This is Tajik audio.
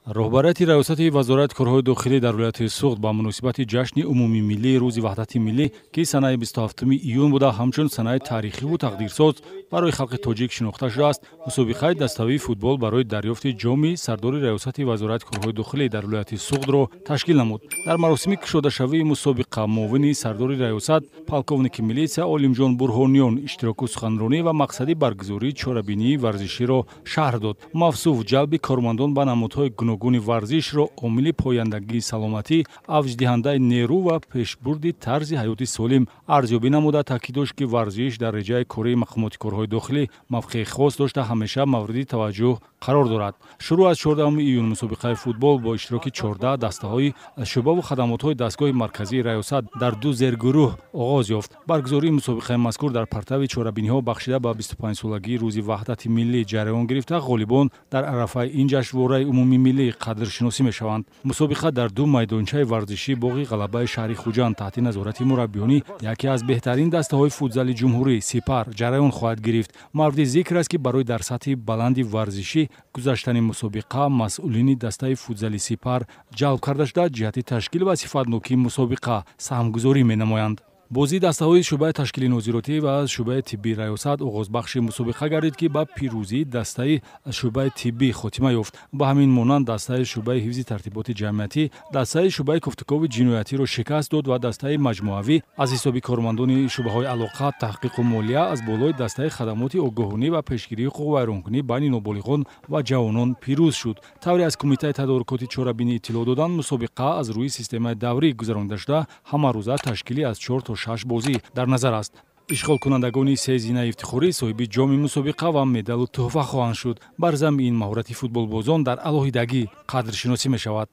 Роҳбарияти Раёсати Вазорати корҳои дохилӣ дар вилояти Суғд ба муносибати ҷашни умумимиллии Рӯзи ваҳдати миллӣ, ки санаи 27 июн буда, ҳамчун санаи таърихиву тақдирсоз барои халқи тоҷик шинохта шудааст, мусобиқаи даставии футбол барои дарёфти ҷоми сардори Раёсати Вазорати корҳои дохилӣ дар вилояти Суғдро ташкил намуд. Дар маросими кушодашавии мусобиқа муовини сардори раёсат, полковники милитсия Олимҷон Бурҳониён иштироку суханронӣ ва мақсади баргузории чорабинии варзиширо шарҳ дод. Мавсуф ҷалби кормандон ба намудҳои гуногуни варзишро омили пояндагии саломатӣ, авҷдиҳандаи нерӯ ва пешбурди тарзи ҳаёти солим арзёбӣ намуда, таъкид дошт, ки варзиш дар реҷаи кории мақомоти корҳои дохилӣ мавқеи хос дошта, ҳамеша мавриди таваҷҷӯҳ қарор дорад. Шурӯъ аз 14 июн мусобиқаи футбол бо иштироки 14 дастаҳои шӯъбаву хадамотҳои дастгоҳи марказии раёсат дар ду зергурӯҳ оғоз ёфт. Баргузории мусобиқаи мазкур дар партави чорабиниҳо бахшида ба 25-солагии Рӯзи ваҳдати миллӣ ҷараён гирифта, ғолибон дар арафаи ин ҷашнвораи умумимиллӣ қадршиносӣ мешаванд. Мусобиқа дар ду майдончаи варзишии боғи Ғалабаи шаҳри Хуҷанд таҳти назорати мураббиёни яке аз беҳтарин дастаҳои футзали ҷумҳурӣ, Сипар, ҷараён хоҳад гирифт. Мавриди зикр аст, ки барои дар сатҳи баланди варзишӣ гузаштани мусобиқа масъулини дастаи футзали Сипар ҷалб карда шуда, ҷиҳати ташкил ва сифатнокии мусобиқа саҳмгузорӣ менамоянд. Бозии дастаҳои шӯъбаи ташкили нозиротӣ ва шӯъбаи тиббии раёсат оғозбахши мусобиқа гардид, ки ба пирӯзии дастаи шӯъбаи тиббӣ хотима ёфт. Ба ҳамин монанд дастаи шӯъбаи ҳифзи тартиботи ҷамъиятӣ дастаи шӯъбаи кофтукови ҷиноятиро шикаст дод ва дастаи маҷмӯавӣ аз ҳисоби кормандони шӯъбаҳои алоқа, таҳқиқу молия аз болои дастаи хадамоти огоҳонӣ ва пешгирии ҳуқуқвайронкунӣ байни ноболиғон ва ҷавонон пирӯз шуд. Тавре аз Кумитаи тадорукоти чорабинӣ иттилоъ доданд, мусобиқа аз рӯи системаи даврӣ гузаронида шуда, ҳамарӯза ташкилӣ аз 4 то 6 бозӣ дар назар аст. Ишғолкунандагони се зинаи ифтихорӣ соҳиби ҷоми мусобиқа ва медалу тӯҳфа хоҳанд шуд. Бар замми ин маҳорати футболбозон дар алоҳидагӣ қадршиносӣ мешавад.